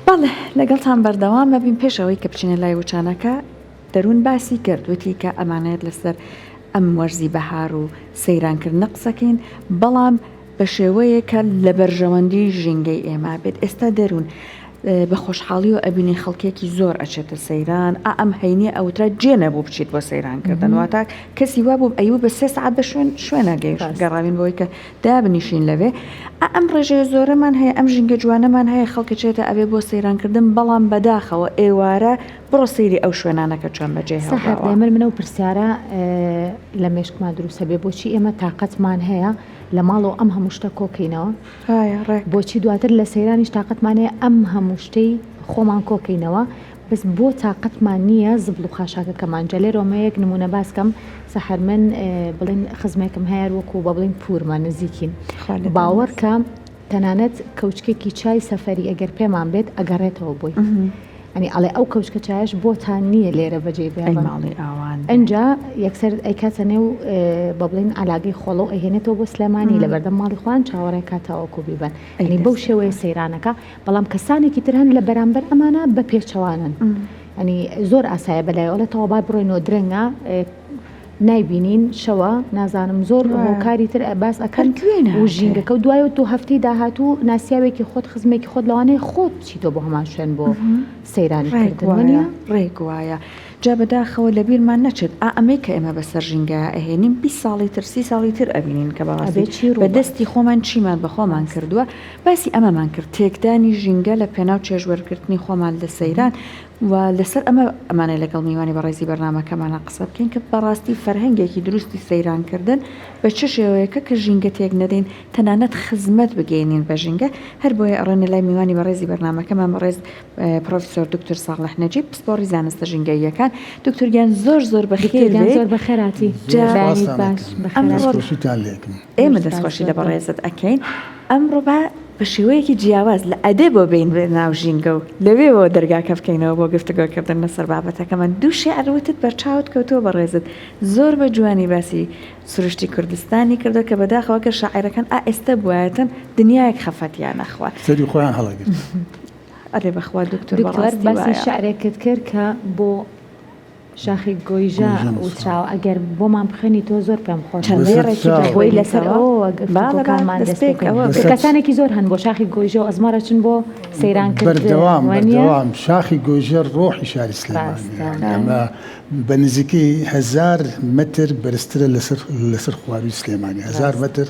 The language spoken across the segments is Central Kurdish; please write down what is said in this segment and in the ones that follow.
بەڵێ لەگەڵتان بەردەوام ئەبین پێش ئەوەی کە بچینە لای وچانەکە دەروون باسی کرد وتی کە ئەمانەیەت لەسەر ئەم وەرزی بەهار و سەیرانکردنە قسەکەین بەڵام بە شێوەیەک کە لە بەرژەوەندی ژینگەی ئێمە بێت ئێستا دەروون بە خۆشحاڵیەوە ئەبینین خەڵکێکی زۆر ئەچێتە سەیران ئا ئەم هەینیە ئەوترا جێ نەبوو بچیت بۆ سەیران کردن واتە کەسی وا بوو ئەیوو بە سێ سەعات بە شوێن شوێنە گەیشت گەڕاوین بۆی کە دابنیشین لەوێ ئا ئەم ڕێژەیە زۆرەمان هەیە ئەم ژینگە جوانەمان هەیە خەڵکە چێتە ئەوێ بۆ سەیران کردن بەڵام بەداخەوە ئێوارە بڕۆ سەیری ئەو شوێنانە کە چۆن بەجێ سەحەر هێڵراوە. دایمەن من ئەو پرسیارە لە مێشکما دروستە بێ بۆچی ئێمە تاقەتمان هەیە لە ماڵەوە ئەم هەموو شتە کۆکەینەوە وایە ڕێک. بۆچی دواتر لە سەیرانیش تاقەتمان هەیە ئەم هەموو شتەی خۆمان کۆکەینەوە بەس بۆ تاقەتمان نییە زبڵ و خاشاکەکەمان جا لێرەوە مە یەک نموونە باس کەم سەحەر من بڵێن خزمێکم هەیە وەکوو بە بڵێن پوورمە نزیکین خوا لێتان باوەڕ کە تەنانەت کەوچکێکی چای سەفەری ئەگەر پێمان بێت ئەگەڕێتەوە بۆی ئەنی ئەڵێ ئەو کەوچکە چایەش بۆتان نییە لێرە بەجێی ئەی بێڵن ماڵی ئاوان بێ. ئەنجا یەکسەر ئەیکاتە نێو بە بڵێن عەلاگەی خۆڵە و ئەیهێنێتەوە بۆ سلێمانی لەبەردەم ماڵی خۆیان چاوەڕێ کا تاوەکو بیبەن ئەی ئەنی بەو دەست شێوەیە سەیرانەکە بەڵام کەسانێکی تر هەن لە بەرامبەر ئەمانە بە پێچەوانەن ئەنی زۆر ئاسایە بەلای ئەڵێ تەوا با بڕۆینەوە درەنگە نایبینین شەوە نازانم زۆر هۆکاری تر باس ئەکەن و ژینگەکە و دوایەوە تۆ هەفتەی داهاتوو ناسیاوێکی خۆت خزمێکی خۆت لەوانەیە خۆت بچیتەوە بۆ هەمان شوێن بۆ سەیرانی کردن وەنیە؟ ڕێک وایە جا بەداخەوە لەبیرمان نەچێت ئا ئەمەی کە ئێمە بەسەر ژینگەیا ئەهێنین 20 ساڵی تر 30 ساڵی تر ئەبینین کە بەڕاستی بە دەستی خۆمان چیمان بە خۆمان کردووە باسی ئەمەمان کرد تێکدانی ژینگە لە پێناو چێژوەرگرتنی خۆمان لە سەیران و لەسەر ئەمە ئەمانەی لەگەڵ میوانی بەڕێزی بەرنامەکەمانا قسە بکەین کە بەڕاستی فەرهەنگێکی دروستی سەیرانکردن بە چ شێوەیەکە کە ژینگە تێک نەدەین تەنانەت خزمەت بگەینین بە ژینگە هەر بۆیە ئەڕۆینە لای میوانی بەڕێزی بەرنامەکەمان بەڕێز پرۆفیسۆر دکتۆر ساڵح نەجیب پسپۆڕی زانستە ژینگەییەکان دکتۆر گیان زۆر زۆر بەخێر دکتۆر گیان بێی زۆر بەخێرهاتی جا بەیانیت سپاستان باش ئەکەم. بەخێرهاتی دەستخۆشیتان لێکم. ئێمە زۆر سپاس دەستخۆشی زۆر لە بە. بەڕێزت ئەکەین ئەمڕۆ با بە شێوەیەکی جیاواز لە ئەدەبەوە بێین بە ناو ژینگە و لەوێوە دەرگاکە بکەینەوە بۆ گفتوگۆکردن لەسەر بابەتەکەمان. دوو شیعر وتت بەرچاوت کەوتووە بەڕێزت زۆر بە جوانی باسی سروشتی کوردستانی کردووە کە بەداخەوە گەر شاعیرەکان ئا ئێستە بوایەتن دنیایەک خەفەتیان ئەخوارد. سەری خۆیان هەڵەگرت. ئەرێ بەخوا دکتۆر دکتۆر بەڕاستی باسی وایە. شیعرێکت کرد کە بۆ شاخی گۆیژە وتراوە ئەگەر بۆمان بخوێنیتەوە زۆر پێم خۆش چەند دێڕێکی بۆی لەسەر ئەوەوە گفتوگۆکانمان دەست پێ بکەین. کەسانێکی زۆر هەن بۆ شاخی گۆیژە و ئەزمەڕ ئەچن بۆ سەیران کردن بەردەوام وانییە؟ بەردەوام شاخی گۆیژە ڕۆحی شاری سلێمانییە ڕاستە. ئەمە بە نزیکەی هەزار مەتر بەرزترە لەسەر لەسەر خوارووی سلێمانی هەزار ڕاستە. مەتر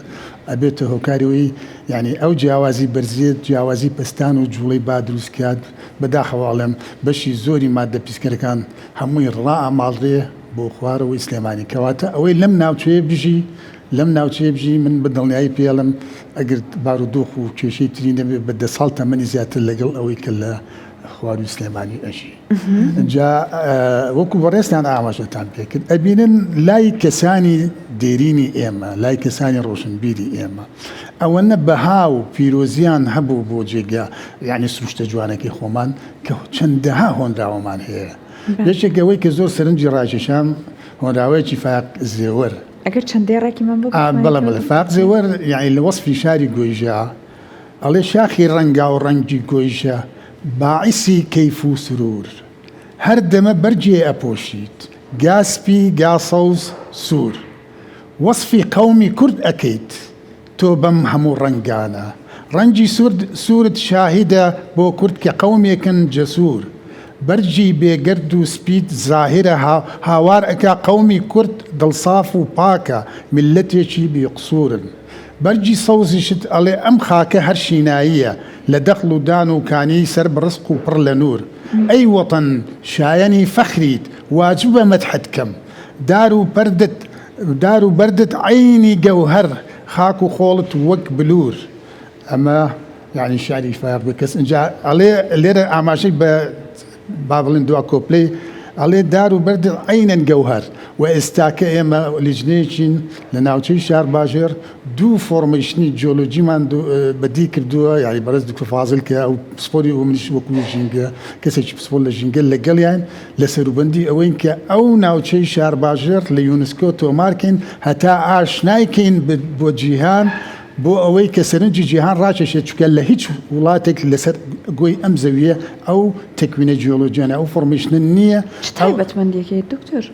ئەبێتە هۆکاری ئەوەی یانی ئەو جیاوازی بەرزییە جیاوازی پەستان و جووڵەی با دروست کات بەداخەوە ئەڵێم بەشی زۆری ماددە پیسکەرەکان هەمووی ڕائەماڵرێ بۆ خوارەوەی سلێمانی کەواتە ئەوەی لەم ناوچەیە بژی لەم ناوچەیە بژی من بە دڵنیایی پێی ئەڵێم ئەگەر بارودۆخ و کێشەی تری نەبێ بە دە ساڵ تەمەنی زیاتر لەگەڵ ئەوەی کە لە خوارووی سلێمانی ئەژی جا وەکو بەڕێزتان ئاماژەتان پێکرد ئەبینن لای کەسانی دێرینی ئێمە لای کەسانی ڕۆشنبیری ئێمە ئەوەنە بەها و پیرۆزیان هەبوو بۆ جێگا یانی سروشتە جوانەکەی خۆمان کە چەندەها هۆنراوەمان هەیە یەکێک ئەوەی کە زۆر سەرنجی ڕاکێشام هۆنراوەیەکی فایەق زێوەر ئەگەر چەند دێڕێکی من بۆ بەڵێ بەڵێ فایەق زێوەر یانی لە وەسفی شاری گۆیژە ئەڵێ شاخی ڕەنگاو ڕەنگی گۆیژە باعیسی کەیف و سرور هەر دەمە بەرگێ ئەپۆشیت گا سپی گا سەوز سوور وەسفی قەومی کورد ئەکەیت تۆ بەم هەموو ڕەنگانە ڕەنگی سوورت شاهیدە بۆ کورد کە قەومێکن جەسوور بەرگی بێگەرد و سپیت زاهیرە هاوار ئەکا قەومی کورد دڵساف و پاکە میللەتێکی بی قسوورن بەرگی سەوزیشت ئەڵێ ئەم خاکە هەر شیناییە لە دەخڵ و دان و کانیی سەر بڕسق و پڕ لە نوور ئەی وەتەن شایەنی فەخریت واجبە مەدحت کەم دار و پەردت دار و بەردت عەینی گەوهەر خاک و خۆڵت وەک بلوور ئەمە یعنی شعری فایەق بێکەس ئینجا ئەڵێ لێرە ئاماژەی بە با بڵێن دوا کۆپلەی ئەڵێ دار و بەردت عەینەن گەوهەر و ئێستاکە ئێمە لیژنەیەکین لە ناوچەی شارباژێڕ دوو formation ی جیۆلۆجیمان بەدی کردووە یعنی بەڕێز دکتۆر فازل کە ئەو پسپۆری و منیش وەکو ژینگە کەسێکی پسپۆر لە ژینگە لەگەڵیان لە سەروبەندی ئەوەین کە ئەو ناوچەی شارباژێڕ لە یونسکۆ تۆمار کەین هەتا ئاشنای کەین بۆ جیهان. بۆ ئەوەی کە سەرنجی جیهان ڕاکێشێت چونکە لە هیچ وڵاتێک لەسەر گۆی ئەم زەوییە ئەو تەکوینە جیۆلۆجیانە ئەو formation ە نییە. چ تایبەتمەندیەکی هەیە دکتۆر؟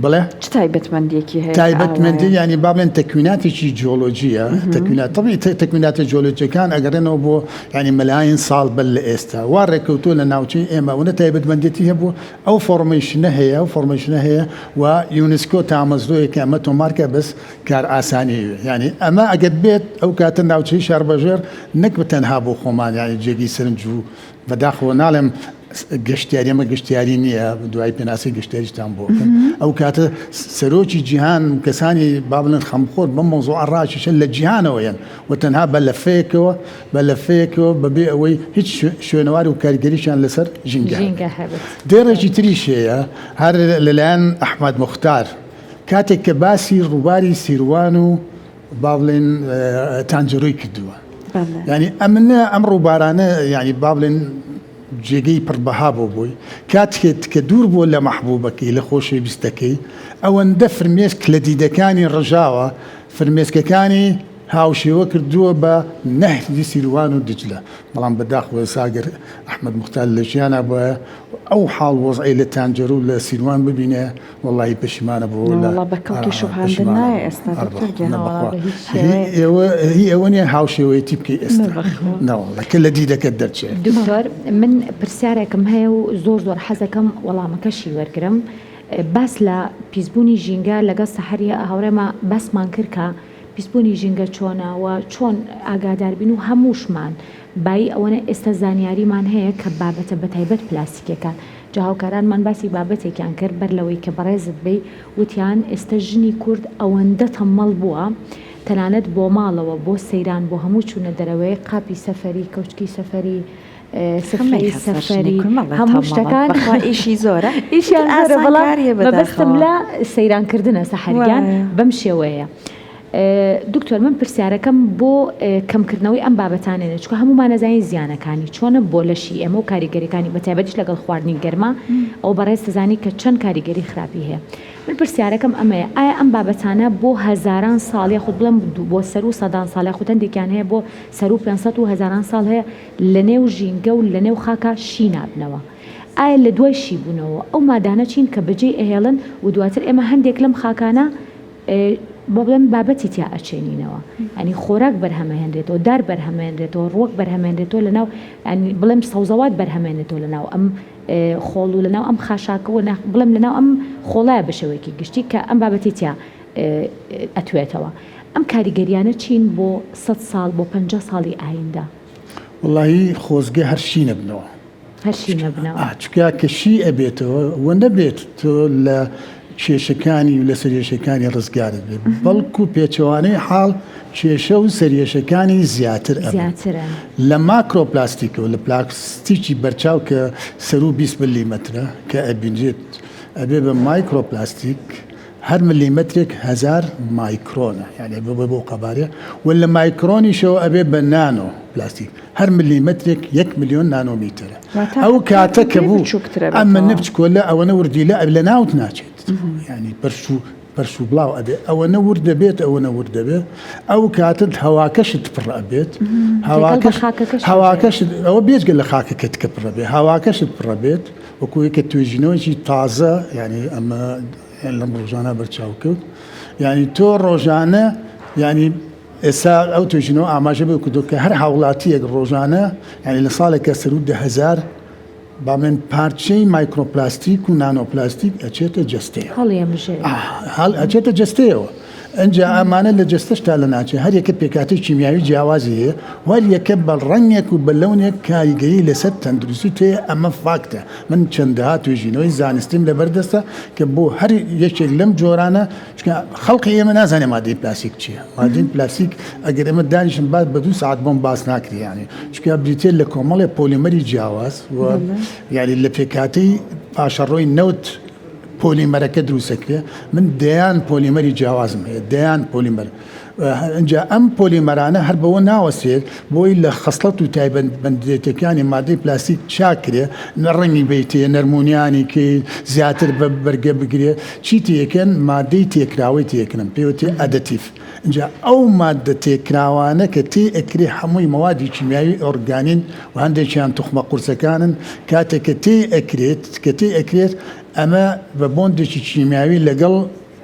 بەڵێ؟ چ تایبەتمەندیەکی هەیە کە تایبەتمەندی ئاوایە؟ یانی با بڵێن تەکویناتێکی جیۆلۆجییە تەکوینات تەبعی تەکویناتە جیۆلۆجیەکان ئەگەڕێنەوە بۆ یانی مەلایین ساڵ بەر لە ئێستا وا ڕێککەوتووە لە ناوچەی ئێمە ئەوەنە تایبەتمەندێتی هەبووە ئەو formation ە هەیە ئەو formation ە هەیە و یونسکۆ تامەزرۆیە کە ئەمە تۆمار کە بەس کارئاسانی یانی ئەمە ئەگەر بێت ئەو کاتە ناوچەی شارباژێڕ نەک بە تەنها بۆ خۆمان یانی جێگەی سەرنج و بەداخەوە ناڵێم گەشتیاری ئەمە گەشتیاری نییە دوای پێناسەی گەشتیاریشتان بۆ بکەم ئەو کاتە سەرۆکی جیهان و کەسانی با بڵێن خەمخۆر بەم مەوزوعە ڕاکێشن لە جیهانەوە یەن و تەنها بە لەفەیەکەوە بە لەفەیەکەوە بەبێ ئەوەی هیچ شوێنەوار و کاریگەریشیان لەسەر ژینگە هەبێت. دێڕێکی تریش هەیە هەر لەلایەن ئەحمەد موختار کاتێک کە باسی ڕووباری سیروان و با بڵێن تانجەرۆی کردووە یعنی ئەمنە ئەم ڕووبارانە یعنی با بڵێن جێگەی پڕ بەها بۆ بۆی کاتێک کە دوور بووە لە مەحبوبەکەی لە خۆشەویستەکەی ئەوەندە فرمێسک لە دیدەکانی ڕژاوە فرمێسکەکانی هاوشێوە کردووە بە نەهری سیروان و دجلە بەڵام بەداخەوە ئێستا گەر ئەحمەد موختار لە ژیانا بوایە ئەو حاڵ وەزعەی لە تانجەرو لە سیروان ببینێ وەڵاهی پەشیمانە بۆ لە نەوەڵا بە کەڵکی شوبهاندن پەشیمانە نایە بوو ئێستا ئەر دکتۆر بەخوا گیان. نە نەوەڵا بەخوا بە هیچ هی شێوەیەک. ئێوە هی ئەوە نیە هاوشێوەیەتی بکەی نە ئێستا بەخوا. نەوەڵا کە لە دیدەکەت دەرچێ. دکتۆر من پرسیارێکم هەیە و زۆر زۆر حەزەکەم وەڵامەکەشی وەرگرم باس لە پیسبوونی ژینگە لەگەڵ سەحەری هاوڕێما باسمان کرد کە پیسبوونی ژینگە چۆنە و چۆن ئاگادار بین و هەمووشمان بایی ئەوەنە ئێستا زانیاریمان هەیە کە بابەتە بەتایبەت پلاستیکیەکان جا هاوکارانمان باسی بابەتێکیان کرد بەر لەوەی کە بەڕێزت بێی وتیان ئێستا ژنی کورد ئەوەندە تەممەڵ بووە تەنانەت بۆ ماڵەوە بۆ سەیران بۆ هەموو چوونە دەرەوەی قاپی سەفەری کەوچکی سەفەری سفرەی سەفەری هەموو شتەکان بەخوا ئیشی زۆرە ئیشیان زۆرە بەڵام مەبەستم لە سەیران کردنە سەحەر گیان بەم شێوەیە. دکتۆر من پرسیارەکەم بۆ کەمکردنەوەی ئەم بابەتانەیە چونکە هەموومان ئەزانین زیانەکانی چۆنە بۆ لەشی ئێمە و کاریگەریەکانی بەتایبەتیش لەگەڵ خواردنی گەرما ئەو بەڕێز دەزانی کە چەند کاریگەری خراپی هەیە من پرسیارەکەم ئەمەیە ئایا ئەم بابەتانە بۆ هەزاران ساڵ یاخود بڵێم بۆ سەروو سەدان ساڵ یاخود هەندێکیان هەیە بۆ سەروو 500 و هەزاران ساڵ هەیە لەنێو ژینگە و لەنێو خاکا شی نابنەوە ئایا لە دوای شیبوونەوە ئەو مادانە چین کە بەجێی ئەهێڵن و دواتر ئێمە هەندێک لەم خاکانە با بڵێم بابەتی تیا ئەچێنینەوە ینی خۆراک بەرهەمەهێنرێتەوە دار بەرهەمێنرێتەوە ڕوەک بەرهەمێنرێتەوە لەناو ینی بڵێم سەوزەوات بەرهەمێنێتەوە لەناو ئەم خۆڵ و لەناو ئەم خاشاکەوە بڵێم لەناو ئەم خۆڵایە بە شێوەیەکی گشتی کە ئەم بابەتی تیا ئەتوێتەوە ئەم کاریگەریانە چین بۆ سەد ساڵ بۆ 50 ساڵی ئایندە؟ وەڵاهی خۆزگە هەر شی نەبنەوە. هەر شی نەبنەوە. ئا چونکە کە شی ئەبێتەوە و نەبێت تۆ لە کێشەکانی و لە سەرێشەکانی ڕزگارت بێت بەڵکو پێچەوانەی حاڵ کێشە و سەرێشەکانی زیاتر ئەبن. زیاترن. لە ماکرۆپلاستیکەوە لە پلاستیکی بەرچاو کە سەروو 20 ملیمەترە کە ئەبینرێت ئەبێ بە مایکرۆپلاستیک هەر ملیمەترێک هەزار مایکرۆنە یانی ئەبێ بەو قەبارەیە و لە مایکرۆنیشەوە ئەبێ بە نانۆ پلاستیک هەر ملیمەترێک یەک ملیۆن نانۆمیتەرە ئەو کاتە کە بوو ئەمە بچکۆلە ئەوەنە وردیلە لە ناوت ناچێت ینی پرش و پرش و بڵاو ئەبێ ئەوەنە ورد دەبێت ئەوەنە ورد دەبێت ئەو کاتت هەواکەشت پڕ ئەبێت هەواکەش هەواکەشت ئەوە بێجگە لە خاکەکەت کە پڕە بێت هەواکەشت پڕە بێت وەکو کە توێژینەوەکی تازە یعنی ئەمە لەم ڕۆژانە بەرچاو کەوت یعنی تۆ ڕۆژانە یعنی ئێستا ئەو توێژینەوە ئاماژە بە کردو کە هەر هاوڵاتیەک ڕۆژانە یعنی لە ساڵێکە سەرو 10,000 با بڵێن پارچەی مایکرۆپلاستیک و نانۆپلاستیک ئەچێتە جەستەیەوە هەڵ ئەچێتە جەستەیەوە ئەجا ئەمانە لە جەستەش تا لە ناچێ هەر یەکە پێکاتی کیمیاوی جیاوازی هەیە وەر یەکە بە ڕەنگێک و بە لەونێک کاریگەری لەسەر تەندروستی تێ ئەمە فاکتە من چەندەها توێژینەوەی زانستیم لەبەردەستە کە بۆ هەر یەکێک لەم جۆرانە چونکە خەڵقی ئێمە نازانێت مادەی پلاستیک چییە مادەی پلاستیک ئەگەر ئێمە دانیشن باس بە دوو ساعت بۆم باس ناکرێ یعنی چونکە بریتیە لە کۆمەڵێ پۆلیمەری جیاواز و یعنی لە پێکهاتەی پاشەڕۆی نەوت پۆلیمەرەکە دروستەکرێ من دەیان پۆلیمەری جیاوازم هەیە دەیان پۆلیمەر. ئینجا ئەم پۆلیمەرانە هەر بەوە ناوەستێت بۆی لە خەسڵەت و تایبەتمەندێتەکانی مادەی پلاستیک چاک کرێ، نە ڕەنگی بەیتێ، نەرمونیانی کەی، زیاتر بە بەرگە بگرێ، چی تێکەن؟ مادەی تێکراوەی تێکرن، پێی وترێ additive. ئینجا ئەو ماددە تێکراوانە کە تێ ئەکرێ هەمووی مەوادی کیمیاوی ئۆرگانین و هەندێکیان توخمە قورسەکانن، کاتێک کە تێی ئەکرێت کە تێی ئەکرێت ئەمە بە بۆندێکی کیمیاوی لەگەڵ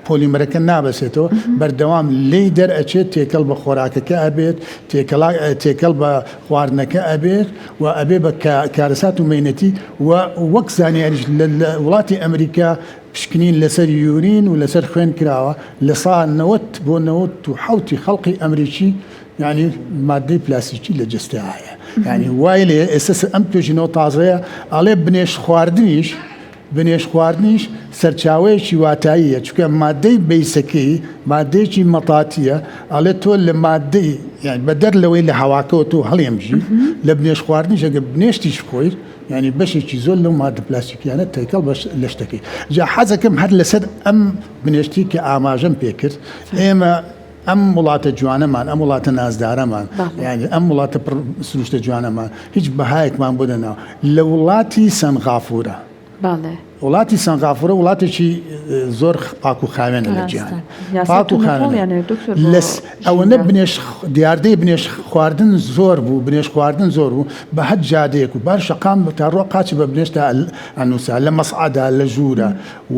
پۆلیمەرەکە نابەسێتەوە بەردەوام لێی دەرئەچێت تێکەڵ بە خۆراکەکە ئەبێت تێکەڵا تێکەڵ بە خواردنەکە ئەبێت و ئەبێ بە کارەسات و مەینەتی و وەک زانیاریش لە وڵاتی ئەمریکا پشکنین لەسەر urine و لەسەر خوێن کراوە لە سا 90 بۆ 97 خەڵقی ئەمریکی یعنی مادەی پلاستیکی لە جەستەیا هەیە یعنی وای لێ ئێستا ئەم توێژینەوە تازەیە ئەڵێ بنێشت خواردنیش بنێشت خواردنیش سەرچاوەیەکی واتاییە، چونکە ماددەی بەیسەکەی ماددەیەکی مەتاتییە، ئەڵێ تۆ لە ماددەی یانی بەدەر لەوەی لە هەواکەوە تۆ هەڵیەمژی، لە بنێشت خواردنیش ئەگەر بنێشتیش بخۆیت یانی بەشێکی زۆر لەو ماددە پلاستیکیانە تێکەڵ بە لەشتەکەی. جا حەزەکەم هەر لەسەر ئەم بنێشتی کە ئاماژەم پێکرد ئێمە ئەم وڵاتە جوانەمان، ئەم وڵاتە نازدارەمان، یانی ئەم وڵاتە پڕ سروشتە جوانەمان، هیچ بەهایەکمان بۆ دەناوە. لە وڵاتی سەنغافورە، وڵاتی سەنغافورە وڵاتێکی زۆر پاک و خاوێنە لە جیهان. پاک و خاوێنە. ئەوەنە بنێشت دیاردەی بنێشت خواردن زۆر بوو، بنێشت خواردن زۆر بوو، بە هەر جادەیەک و بار شەقام تا ڕۆ قاچی بە بنێشتا ئەنووسا، لە مەسعەدا، لە ژوورە،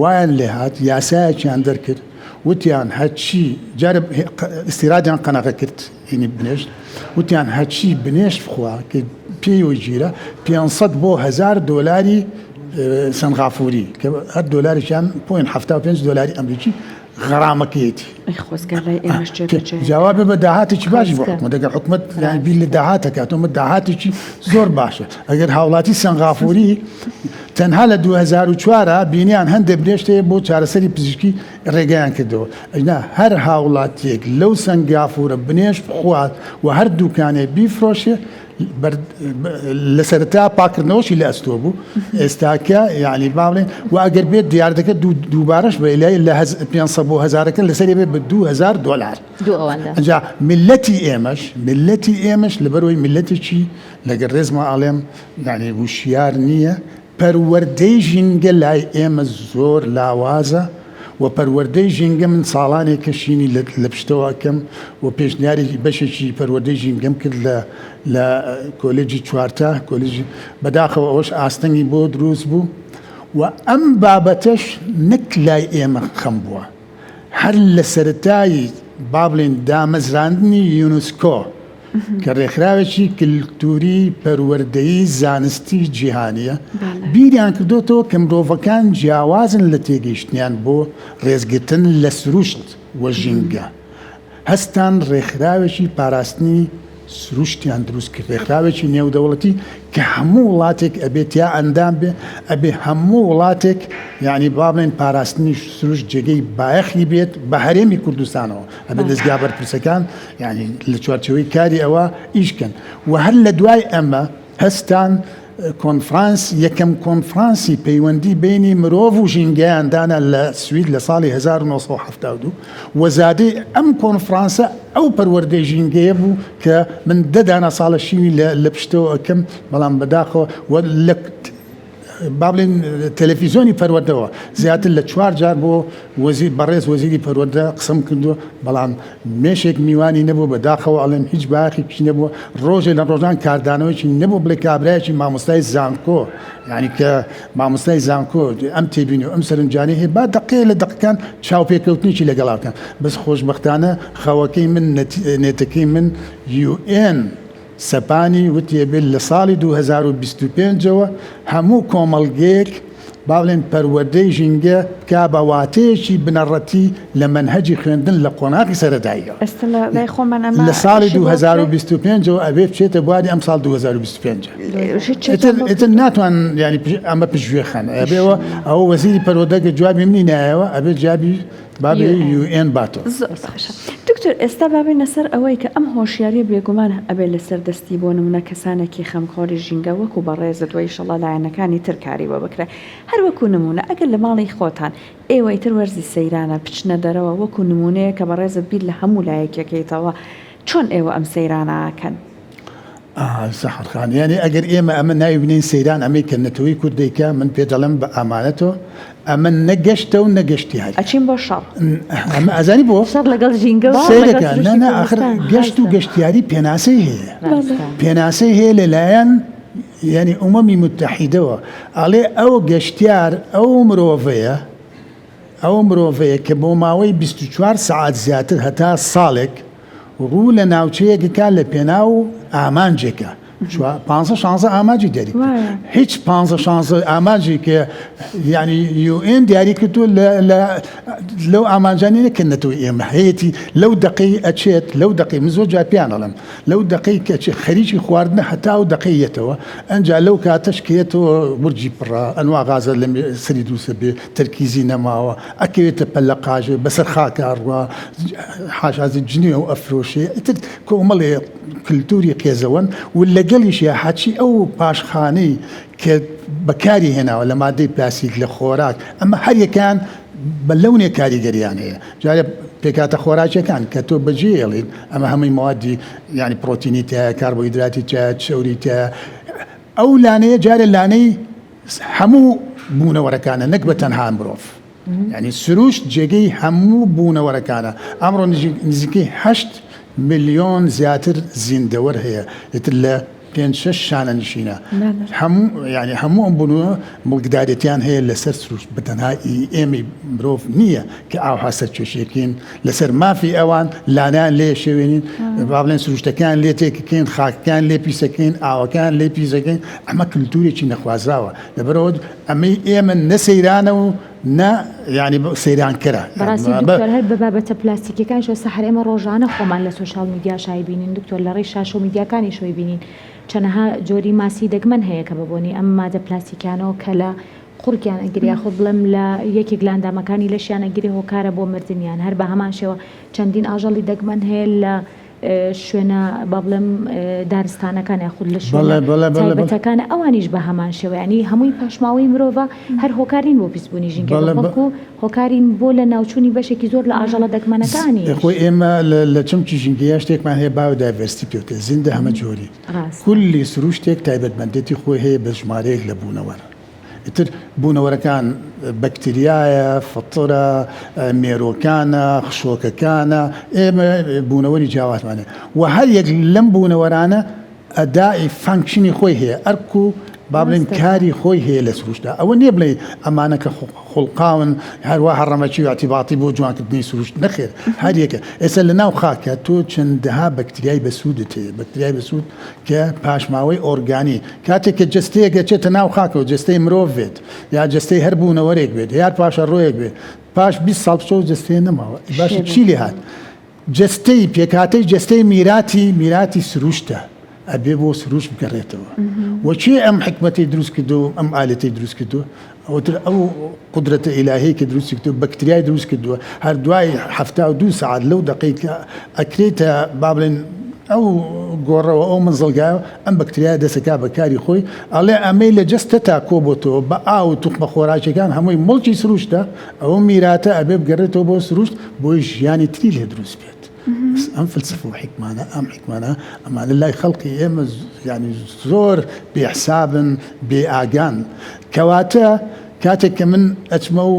وایان لێهات، یاسایەکیان دەرکرد، وتیان هەرچی جارێ ئیستیرادیان قەنەغە کرد هینی بنێشت وتیان هەرچی بنێشت بخوا کە پێیەوە گیرە 500 بۆ 1000 دۆلاری سەنغافوری کە هەر دۆلارێکیان point 75 دۆلاری ئەمریکی غەرامەکەیەتی جوابێ بە داهاتێکی باشی بۆ حکومەت ئەگەر حکومەت بیر لە داهاتەکاتەوە مە داهاتێکی زۆر باشە ئەگەر هاوڵاتی سەنغافوری تەنها لە 2004 بینیان هەندێک بنێشت هەیە بۆ چارەسەری پزیشکی ڕێگەیان کردەوە ئەجنا هەر هاوڵاتیەک لەو سەنگافورە بنێشت بخوات و هەر دوکانێ بیفرۆشێ لە سەرەتا پاکردنەوەشی لە ئەستۆ بوو ئێستاکە یعنی با بڵێن و ئەگەر بێت دیاردەکە دووبارەش بە لای لە 500 بۆ هەزارەکە لەسەری بێت بە 2000 دۆلار ئەجا میلەتی ئێمەش میلەتی ئێمەش لەبەرەوەی میلەتێکی لەگەر ڕێزما ئاڵێم یعنی وشیار نییە پەروەردەی ژینگە لای ئێمە زۆر لاوازە و پەروەردەی ژینگە من ساڵانێکە شینی لە پشتەوە ئەکەم و پێشنیارێکی بەشێکی پەروەردەی ژینگەم کرد لە لە کۆلێجی چوارتا کۆلێجی بەداخەوە ئەوەش ئاستەنگی بۆ دروست بوو و ئەم بابەتەش نەک لای ئێمە خەم بووە هەر لە سەرەتای با بڵێین دامەزراندنی یونسکۆ کە ڕێکخراوێکی کلتوری پەروەردەیی زانستی جیهانیە بیریان کردۆتەوە کە مرۆڤەکان جیاوازن لە تێگەیشتنیان بۆ ڕێزگرتن لە سروشت و ژینگە هەستان ڕێکخراوێکی پاراستنی سروشتیان دروست کرد، ڕێکخراوێکی نێودەوڵەتی کە هەموو وڵاتێک ئەبێ تیا ئەندام بێ، ئەبێ هەموو وڵاتێک یانی با بڵێین پاراستنی سروشت جێگەی بایەخی بێت بە هەرێمی کوردستانەوە، ئەبێ دەزگا بەرپرسەکان یانی لە چوارچێوەی کاری ئەوە ئیش کەن و هەر لە دوای ئەمە هەستان کۆنفرانس یەکەم کۆنفرانسی پەیوەندی بەینی مرۆڤ و ژینگەیان دانا لە سوید لە ساڵی 1972 و زادەی ئەم کۆنفرانسە ئەو پەروەردەی ژینگەیە بوو کە من دە دانە ساڵە شینی لە پشتەوە ئەکەم بەڵام بەداخەوە و لە با بڵێین تەلەفیزیۆنی پەروەردەوە زیاتر لە چوار جار بۆ وەزیر بەڕێز وەزیری پەروەردە قسەم کردووە بەڵام مێشێک میوانی نەبوو بە داخەوە ئەڵێم هیچ باخێکی نەبووە ڕۆژێ لە ڕۆژان کاردانەوەیکی نەبوو بڵێ کابرایەکی مامۆستای زانکۆ یعنی کە مامۆستای زانکۆ ئەم تێبینی و ئەم سەرنجانەی هەیە با دەقەیە لە دەقەکان چاوپێکەوتنێکی لەگەڵا بکەن بەس خۆشبەختانە خەوەکەی من نێتەکەی من UN سەپانی وتی ئەبێت لە ساڵی 2025 ەوە هەموو کۆمەڵگەیەک با بڵێن پەروەردەی ژینگە بکا بە واتەیەکی بنەڕەتی لە مەنهەجی خوێندن لە قۆناغی سەرەتاییەوە. ئێستا لە لای خۆمان ئەمە لە ساڵی ئیشی بۆ ئەکرێ؟ 2025 ەوە ئەبێ بچێتە بواری ئەمساڵ 2025 هیچ ئیتر چێتان بۆ ئیتر کردووە؟ ناتوان یانی ئەمە پشتگوێ خەن ئەبێ ئەوە ئەوە وەزیری پەروەردە گەر جوابی منی نایەوە ئەبێ جوابی بابێ UN. UN باتەوە. زۆر باشە دکتۆر. دکتۆر ئێستا با بێینە سەر ئەوەی کە ئەم هۆشیاریە بێگومان ئەبێ لەسەر دەستی بۆ نمونە کەسانێکی خەمخۆری ژینگە وەکو بەڕێزت وە ئیشەڵا لایەنەکانی تر کاری بۆ بکرێ هەر وەکو نمونە ئەگەر لە ماڵی خۆتان ئێوە ئیتر وەرزی سەیرانە بچنە دەرەوە وەکو نمونەیە کە بەڕێزت بیر لە هەموو لایەکیەکەیتەوە چۆن ئێوە ئەم سەیرانە ئەکەن؟ سەحەر خان یانی ئەگەر ئێمە ئەمە ناوی بنێین سەیران ئەمەی کە نەتەوەی کورد دەیکا من پێ دەڵێم بە ئامانەتەوە ئەمە نە گەشتە و نە گەشتیاری ئەچین بۆ شەڕ. ئەمە ئەزانی بۆ؟ شەڕ لەگەڵ ژینگە و شەڕ لەگەڵ سەیرەکە نا سروشتی نا ئاخر کوردستان گەشت و ڕاستە. گەشتیاری پێناسەی هەیە ڕاستە. پێناسەی هەیە لەلایەن یانی ئومەمی موتەحیدەوە ئەڵێ ئەو گەشتیار ئەو مرۆڤەیە ئەو مرۆڤەیە کە بۆ ماوەی 24 سەعات زیاتر هەتا ساڵێک ڕوو لە ناوچەیەک کا لە پێناو ئامانجێکە پانزە شانزە ئامانجی دیاری کرد هیچ پانزە شانزە ئامانجی کە یعنی UN دیاری کردو لەو ئامانجانی نەکردنەوە ئێمە هەیەی لەو دقەی ئەچێت لەو دقی من زۆر جار پیان ئەڵێم لەو دقەی کە چ خەریکی خواردنە هەتا و دقەی یەتەوە ئەنجا لەو کاتەش کێتەوە ورجی پڕە ئەنوا غازە لە سەری دروستە بێ تەرکیزی نەماوە ئەکەوێتە پەلەقاژێ بەسەر خاکا ئەڕوا حاشا جنێو ئەفرۆشێ ئیتر کۆمەڵێ کلتوری قێزەوەن و لەگەڵیشیا هەرچی ئەو پاشخانەی کە بەکاری هێناوە لە مادەی پلاستیک لە خۆراک ئەمە هەریەکەیان بە لەونێک کاریگەریان هەیە جارێ پێکهاتە خۆراکیەکان کە تۆ بەجێ ئێڵیت ئەمە هەمووی موادی یعنی پرۆتینی تایە کاربۆهیدراتی تایە چەوری تایە ئەو لانەیە جارێ لانەی هەموو بوونەوەرەکانە نەک بە تەنها مرۆڤ یعنی سروشت جێگەی هەموو بوونەوەرەکانە ئەمڕۆ نزیکەی هەشت ملیۆن زیاتر زیندەوەر هەیە ئیتر لە پێنج شەش شانە نشینە هەموو یعنی هەموو ئەم بوونەوە مڵکدارێتیان هەیە لەسەر سروشت بە تەنها ئێمەی مرۆڤ نییە کە ئاوها سەرکێشیەکەین لەسەر مافی ئەوان لانیان لێ شێوێنین با بڵێن سروشتەکان لێ تێکەکەین خاکەکان لێ پیسەکەین ئاوەکان لێ پیسەکەین ئەمە کللتورێکی نەخوازراوە لەبەرەوە ئەمەی ئێمە نە سەیرانە و نە یعنی سەیرانکەرە. بەڕاستی دکتۆر هەر بە بابەتە پلاستیکیەکانیشەوە سەحەر ئێمە ڕۆژانە خۆمان لە social media شای بینین دکتۆر لە ڕێی شاشە و میدیاکانیشەوەی بینین چەنەها جۆری ماسی دەگمەن هەیە کە بە بۆنی ئەم مادە پلاستیکیانەوە کە لە قوڕگیان ئەگرێ یاخود بڵێم لە یەکێک لە ئەندامەکانی لەشیان ئەگرێ هۆکارە بۆ مردنیان هەر بە هەمان شێوە چەندین ئاژەڵی دەگمەن هەیە لە شوێنە با بڵێم دارستانەکان یاخود لە شوێنە تایبەتەکان ئەوانیش بە هەمان شێوە یانی هەمووی پاشماوەی مرۆڤە هەر هۆکارین بۆ پیسبوونی ژینگە بەڵکو هۆکارین بۆ لە ناوچوونی بەشێکی زۆر لە ئاژەڵە دەگمەنەکانی خۆی ئێمە لە چەمکی ژینگەیە شتێکمان هەیە biodiversity پێوتێ زیندە هەمە جۆری کولی سروشتێک تایبەتمەندێتی خۆی هەیە بە ژمارەیەک لە بوونەوەر ئیتر بوونەوەرەکان بەکتریایە، فطرە، مێرۆکانە، خشۆکەکانە، ئێمە بوونەوەری جیاوازمان هەیە و هەر یەک لەم بوونەوەرانە ئەدائی function ی خۆی هەیە، ئەرک و با بڵێین کاری خۆی هەیە لە سروشتدا. ئەوە نییە بڵێی ئەمانە کە خوڵقاون هەروا هەڕەمەکی و ئیعتیباتی بۆ جوانکردنی سروشت، نەخێر هەر یەکە. ئێستا لە ناو خاکە تۆ چەندەها بەکتریای بەسوودت هەیە، بەکتریای بەسوود کە پاشماوەی ئۆرگانی، کاتێک کە جەستەیەک ئەچێتە ناو خاکەوە، جەستەی مرۆڤ بێت یا جەستەی هەر بوونەوەرێک بێت یار پاشەڕۆیەک بێت، پاش 20 ساڵ بچۆ جەستەیە نەماوە. باشە چی لێ هات؟ جەستەی پێکهاتەی جەستەی میراتی میراتی سروشتە ئەبێ بۆ سروشت بگەڕێتەوە. و کێ ئەم حیکمەتەی دروست کردووە و ئەم ئالەتەی دروست کردووە؟ ئەوتر ئەو قودرەتە ئیلاهیەی کە دروستی کردووە بەکتریای دروست کردووە هەر دوای 72 سەعات لەو دەقەی کە ئەکرێتە با بڵێن ئەو گۆڕەوە ئەو مەنزڵگایەوە ئەم بەکتریایە دەسەکا بە کاری خۆی ئەڵێ ئەمەی لە جەستەتا کۆبۆتەوە بە ئاو و توخمە خۆراکیەکان هەمووی موڵکی سروشتە ئەو میراتە ئەبێ بگەڕێتەوە بۆ سروشت بۆی ژیانی تری لێ دروست بێت. ئەم فلسفە و حیکمانە ئەم حیکمانە ئەمانە لای خەڵکی ئێمە یانی زۆر بێ حسابن بێ ئاگان کەواتە کاتێک کە من ئەچمە و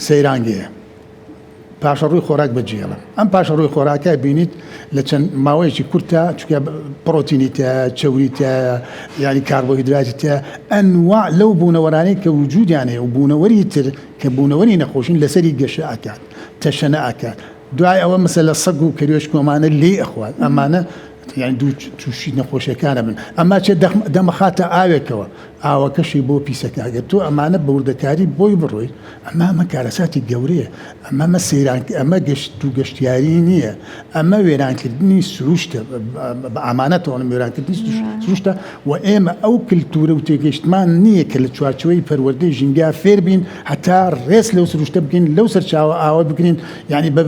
سەیرانگەیە پاشەڕووی خۆراک بەجێڵم ئەم پاشەڕووی خۆراکە بینیت لە چەند ماوەیەکی کورتە چکە پرۆتینی تایە چەوری تایە یعنی کاربۆهیدراتی تایە ئەنوا لەو بوونەوەرانەی کە وجودیان هەیە و بوونەوەری تر کە بوونەوەری نەخۆشین لەسەری گەشە ئەکات تەشەنە ئەکات دوای ئەوە مەسەلە سەگ و کەروێشک و ئەمانە لێی ئەخوات ئەمانە یانی دوو تووشی نەخۆشیەکانە بن ئەما چێ دەمەخاتە ئاوێکەوە ئاوەکەشی بۆ پیسەکە ئەگەر تۆ ئەمانە بە وردەکاری بۆی بڕۆی ئەمە ئەمە کارەساتی گەورەیە ئەمە ئەمە سەیران ئەمە گەشت و گەشتیاری نییە ئەمە وێرانکردنی سروشتە بە ئامانەتەوە وێرانکردنی سروشتە و ئێمە ئەو کلتورە و تێگەیشتمان نییە کە لە چوارچێوەی پەروەردەی ژینگە فێر بین هەتا ڕێز لەو سروشتە بگرین لەو سەرچاوە ئاوە بگرین یعنی بە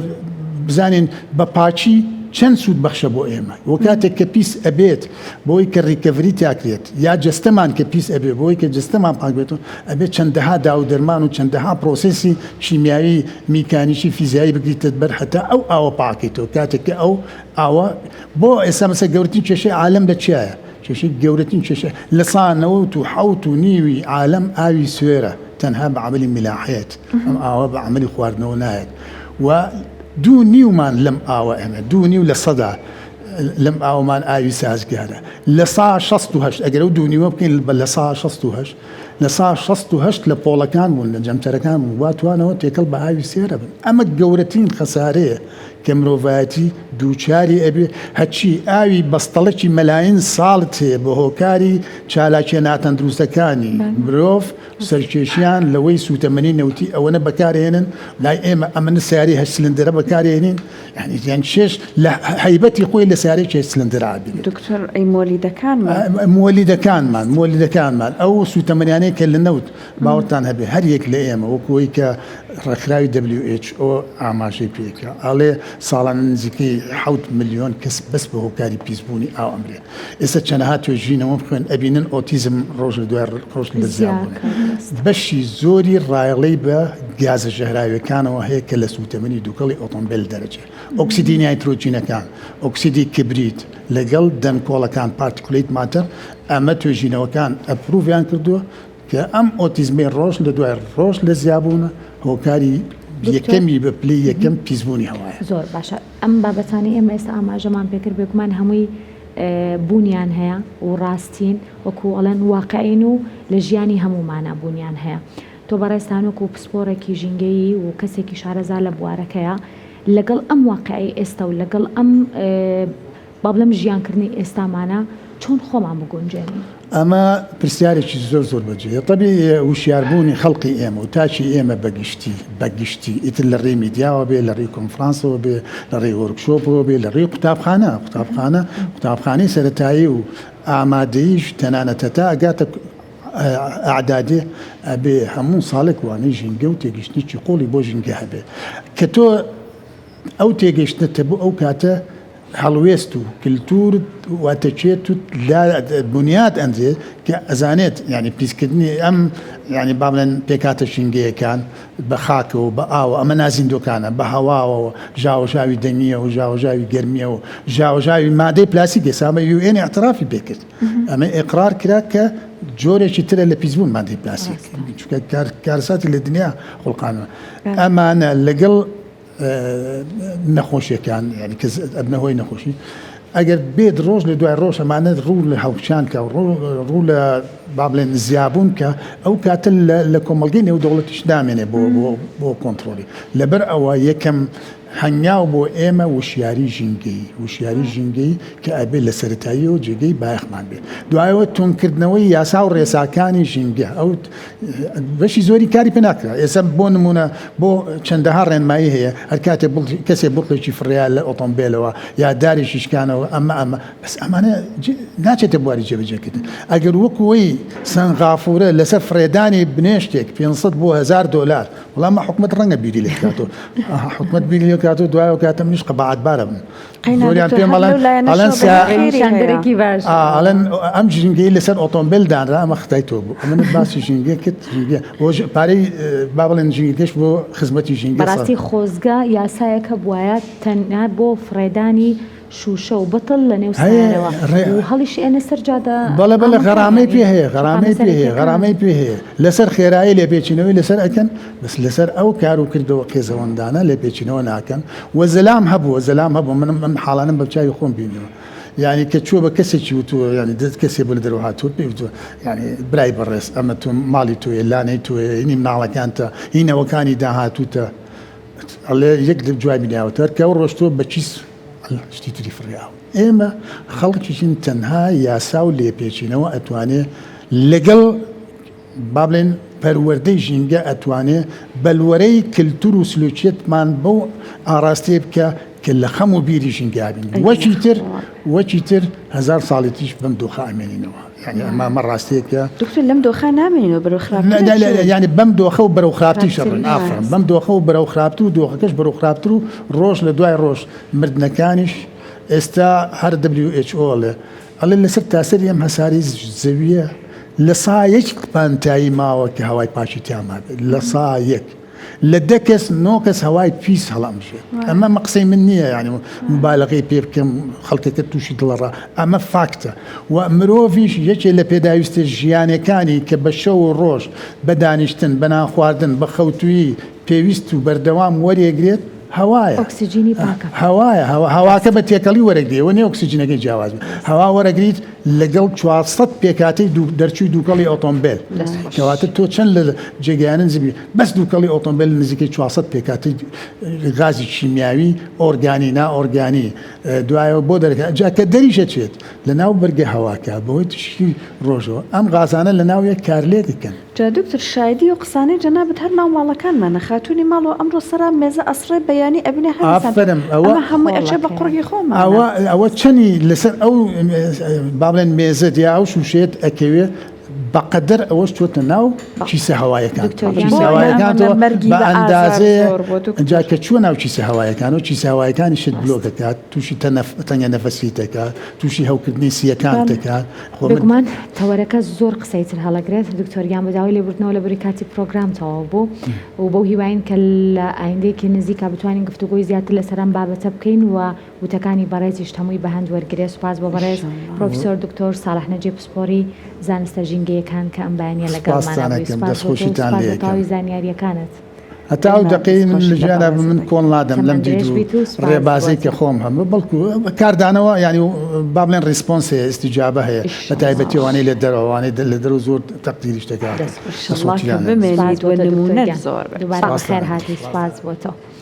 بزانین بە پاکی چەند سوود بەخشە بۆ ئێمە و کاتێک کە پیس ئەبێت بۆی کە recovery تاکرێت یا جەستەمان کە پیس ئەبێ بۆی کە جەستەمان پاک بێتەوە ئەبێت چەندەها داو و دەرمان و چەندەها process ی شیمیایی میکانیکی فیزیایی بگریتە بەر هەتا ئەو ئاوە پاکەیتەوە کاتێک کە ئەو ئاوە بۆ ئێستا مەسە گەورەترین کێشەی عالەم لە چیایە کێشەی گەورەترین کێشە لە سا 97 و نیوی عالەم ئاوی سوێرە تەنها بە عەمەلی میلاحەیەت ئەم ئاوە بە عەمەلی خواردنەوە نایەت و دوو نیومان لەم ئاوە ئێمە دوو نیو لە سەدا لەم ئاوەمان ئاوی سازگارە لە سا 68 ئەگەر ئەو دوو نیوە بکەین بە لە سا 68 لە سا 68 لە پۆڵەکان بوون لە جەمسەرەکان بوون وا توانەوە تێکەڵ بە ئاوی سێرە بن ئەمە گەورەترین خەسارەیە کە مرۆڤایەتی دووچاری ئەبێ هەرچی ئاوی بەستەڵەکی مەلاین ساڵت هەیە بە هۆکاری چالاکیە ناتەندروستەکانی مرۆڤ سەرکێشیان لەوەی سوتەمەنی نەوتی ئەوەنە بەکارهێنن لای ئێمە ئەمن سیاری هەشت سلندرە بەکارێنین یعنی یان شێش لە هەیبەتی خۆی لە سیارەی شێش سلندرا بینێت. دکتۆر ئەی مۆلیدەکانمان؟ مۆلیدەکانمان مۆلیدەکانمان ئەو سوتەمەنیانەی کە لە نەوت باوەڕتان هەبێ هەر یەک لە ئێمە وەکو ئەوەی کە ڕێکخراوی WHO ئاماژەی پێکرا ئەڵێ ساڵانە نزیکەی حەوت ملیۆن کەس بەس بە هۆکاری پیسبوونی ئاو ئەمرێ ئێستا چەنەها توێژینەوە بخوێن ئەبینن ئۆتیزم ڕۆژ لە دوای ڕۆژ لە زیابوونە بەشی زۆری ڕایەڵەی بە گازە ژەهراویەکانەوە هەیە کە لە سووتەمەنی دووکەڵی ئۆتۆمبێل دەرەچێت ئۆکسیدی نایترۆجینەکان ئۆکسیدی کبریت لەگەڵ دەنکۆڵەکان particulate matter ئەمە توێژینەوەکان approve یان کردووە کە ئەم ئۆتیزمەی ڕۆژ لە دوای ڕۆژ لە زیابوونە هۆکاری یەکەمی بە پلەی یەکەم پیسبوونی هەوایە. زۆر باشە ئەم بابەتانەی ئێمە ئێستا ئاماژەمان پێکرد بێگومان هەمووی بوونیان هەیە و ڕاستین وەکو ئەڵێن واقعین و لە ژیانی هەموومانا بوونیان هەیە تۆ بەڕێزتان وەکو پسپۆڕێکی ژینگەیی و کەسێکی شارەزا لە بوارەکەیا لەگەڵ ئەم واقعەی ئێستا و لەگەڵ ئەم با بڵێم ژیانکردنی ئێستامانە چۆن خۆمان بگونجێنین؟ ئەمە پرسیارێکی زۆر زۆر بەجێیە. تەبیعیە وشیاربوونی خەڵقی ئێمە و تاکی ئێمە بە گشتی بە گشتی ئیتر لە ڕێی میدیاوە بێ، لە ڕێی کۆنفرانسەوە بێ، لە ڕێی وۆرکشۆپەوە بێ، لە ڕێی قوتابخانە، قوتابخانە، قوتابخانەی سەرەتایی و ئامادەییش تەنانەت هەتا ئەگاتە ئەعدادێ ئەبێ هەموو ساڵێک وانەی ژینگە و تێگەیشتنێکی قووڵی بۆ ژینگە هەبێ کە تۆ ئەو تێگەیشتنەت هەبوو ئەو کاتە هەڵوێست و کلتور و ئەتەکێت و لا بنیات ئەنرێت کە ئەزانێت یعنی پیسکردنی ئەم یعنی با بڵێن پێکهاتە ژینگەیەکان بە خاکەوە بە ئاوە ئەمە نازیندۆکانە بە هەواوەوە ژاوەژاوی دەنگیەوە ژاوەژاوی گەرمیەوە ژاوەژاوی مادەی پلاستیک ئێستا ئەمە UN اعترافی پێکرد ئەمە ئیقرار کرا کە جۆرێکی ترە لە پیسبوون مادەی پلاستیک چونکە کارەساتی لە دنیا خوڵقانەوە ئەمانە لەگەڵ نەخۆشیەکان یعنی کە ئەبنە هۆی نەخۆشی ئەگەر بێت ڕۆژ لە دوای ڕۆژ ئەمانە ڕوو لە هەڵکشان کە ڕوو لە با بڵێن زیابوون کە ئەو کاتە لە کۆمەڵگەی نێودەوڵەتیش نامێنێ بۆ بۆ کۆنتڕۆڵی لەبەر ئەوە یەکەم هەنگاو بۆ ئێمە وشیاری ژینگەیی، وشیاری ژینگەیی کە ئەبێ لە سەرەتاییەوە جێگەی بایەخمان بێ. دوایەوە توندکردنەوەی یاسا و ڕێساکانی ژینگە، ئەو بەشی زۆری کاری پێ ناکرا. ئێستا بۆ نموونە بۆ چەندەها ڕێنمایی هەیە، هەر کاتێ کەسێ بوتڵێکی فڕیا لە ئۆتۆمبێلەوە یا دارێکی شکانەوە ئەمە ئەمە بەس ئەمانە ناچێتە بواری جێبەجێکردن. ئەگەر وەکوو وەی سەنغافورە لەسەر فڕێدانی بنێشتێک 500 بۆ 1000 دۆلار وەڵا مە حکومەت ڕەنگە بیری لێ بکاتەوە حکومەت بیری لێ بکاتەوە دوای ئەو کاتە منیش قەباعەتبارە بم زۆریان پێم ئەڵێن ئەڵێن ئەڵێن ئەم ژینگەی لەسەر ئۆتۆمبیل دانرا ئەمە خەتای تۆ بوو ئەمن باسی ژینگە کرد ژینگە پارەی با بڵێن ژینگەکەش بۆ خزمەتی ژینگە بەڕاستی خۆزگە یاسایەک هەبوایە تەنها بۆ فڕێدانی شوشە و بتڵ لە نێو سەیارەوە و هەڵیشی ئەنە سەر جادە بەڵێ بەڵێ غەرامەی پێ هەیە غەرامەی پێ هەیە غەرامەی پێ هەیە لەسەر خێرایی لێپێچینەوەی لەسەر ئەکەن بەس لەسەر ئەو کار و کردەوە قێزەوەندانە لێپێچینەوە ناکەن و زەلام هەبووە زەلام هەبوو منم ئەم حاڵانم بە چاوی خۆم بینیوە یعنی کە چووە بە کەسێکی وتووە یعنی دەست کەسێ بۆ لە دەرەوە هاتووە پێی وتووە یعنی برای بەڕێز ئەمە تۆ ماڵی تۆیە لانەی تۆیە هینی مناڵەکانتە هی نەوەکانی داهاتووتە ئەڵێ یەک جوابی ناوەتە هەر کە ئەو ڕۆشتووە بە کیس شتی تری فڕیاوە. ئێمە خەڵکێکین تەنها یاسا و لێپێچینەوە ئەتوانێ لەگەڵ با بڵێن پەروەردەی ژینگە ئەتوانێ بەلوەرەی کلتور و سلوکیەتمان بەو ئاڕاستەیە بکە کە لە خەم و بیری ژینگە بین. وەکی تر وەکی تر هەزار ساڵی تریش بەم دۆخە ئەمێنینەوە. یعنی ئەمە ئەمە ڕاستیەکە. دکتۆر لەم دۆخە نامێنینەوە بەرەو خراپتر لا لا ئەچین. یعنی بەم دۆخە و بەرەو خراپتریش ئەڕۆین خراپتر ئافەرم بەم دۆخە و بەرەو خراپتر و دۆخەکەش بەرەو خراپتر و ڕۆژ لە دوای ڕۆژ مردنەکانیش ئێستا هەر WHO ئەڵێ ئەڵێ لەسەر تاسەری ئەم هەسارەی زەویە لە سا یەک پانتایی ماوە کە هەوای پاکی تیا مابێت لە سا یەک لە دە کەس نۆ کەس هەوای پیس هەڵئەمژێت ئەمە مە قسەی من نییە یعنی مبالغەی پێ بکەم خەڵکەکە تووشی دڵەڕا ئەمە فاکتە و مرۆڤیش یەکێ لە پێداویستە ژیانەکانی کە بە شەو و ڕۆژ بە دانیشتن بە نانخواردن بە خەوتوویی پێویست و بەردەوام وەرێگرێت هەوایە. ئۆکسجینی پاکە. هەوایە، هەوا، هەواکە بە تێکەڵی وەرەگری، ئەوە نییە ئۆکسجینەکەی جیاواز بێت. هەوا وەرەگریت لەگەڵ 400 پێکهاتەی دوو، دەرچووی دووکەڵی ئۆتۆمبێل. کەواتە تۆ چەند لە جێگایانە نزیک بی، بەس دووکەڵی ئۆتۆمبێل نزیکەی 400 پێکهاتەی غازی کیمیاوی، ئۆرگانی، نائۆرگانی، دوایەوە بۆ دەرەکا. جا کە دەریش ئەچێت لەناو بەرگە هەواکە بەهۆی تیشکی ڕۆژەوە، ئەم غازانە لەناو یەک کارلێک ئەکەن. جا دکتۆر شایدی ئەو قسانەی جەنابت هەر ناو ماڵەکانمانە خاتوونی ماڵەوە ئەمڕۆ سەرا مێزە ئەسڕێ بەیانی ئەبینێ هەر ئینسان ئافەرم ئەوە ئەمە هەمووی ئەچێ بە خۆڵەکەیە. قوڕگی خۆمانە. ئەوە ئەوە چەنی لەسەر ئەو با بڵێن مێزەت یا ئەو شوشەیەت ئەکەوێ بەقەدەر ئەوەش چۆتە ناو کیسە هەوایەکان دکتۆر گیان کیسە بۆیە ئەمە هەوایەکانەوە مەرگی بە بە ئازار ئەندازەیە زۆر بووە جا دکتۆر. کە چووە ناو کیسە هەوایەکانەوە کیسە هەوایەکانیشت بلۆک ئەکات تووشی تەنەف تەنگە نەفەسیت ئەکات تووشی هەوکردنی سییەکانت بەڵێ. ئەکات خۆ من بێگومان تەوەرەکە زۆر قسەی تر هەڵەگرێت دکتۆر گیان بە داوای لێبوردنەوە لەبەری کاتی پرۆگرام تەواو بوو و بەو هیواین کە لە ئایندەیەکی نزیکا بتوانین گفتوگۆی زیاتر لەسەر ئەم بابەتە بکەین و وتەکانی بەڕێزیشت هەمووی بە هەند وەرگرێ سوپاس بۆ بەڕێز ئینشاڵڵا. پرۆفیسۆر دکتۆر ساڵح نەجیب پسپۆری زانستە ژینگەیەکان کە ئەم بەیانیە سوپاستان لەگەڵمانا بووی ئەکەم سوپاس بۆ تۆ و دەستخۆشیتان سوپاس لێ بۆ ئەکەم. تەواوی زانیاریەکانت. هەتا ئەو ئێمە دەقەی من دەستخۆشی لە لە ژیانا بم بەڕێزت من دەکەین. کۆڵ نادەم لەم تەمەن دید درێژ و بیت و سوپاس بۆ ڕێبازەی تۆ. کە خۆم هەمە بەڵکو کاردانەوە یانی با بڵێن response هەیە ئیستیجابە هەیە بە تایبەتی ئیشەڵڵا. ئەوانەی لە دەرەوە ئەوانەی لە دەرەوە زۆر تەقدیریش دەکات دەست خۆش. ئیشەڵڵا کە دەستخۆشیان سوپاس بمێنیت بۆ و تۆ دکتۆر نموونەت گیان زۆر بێت. دووبارە سوپاستان بەخێر ئەکەم هاتی سوپاس بۆ تۆ.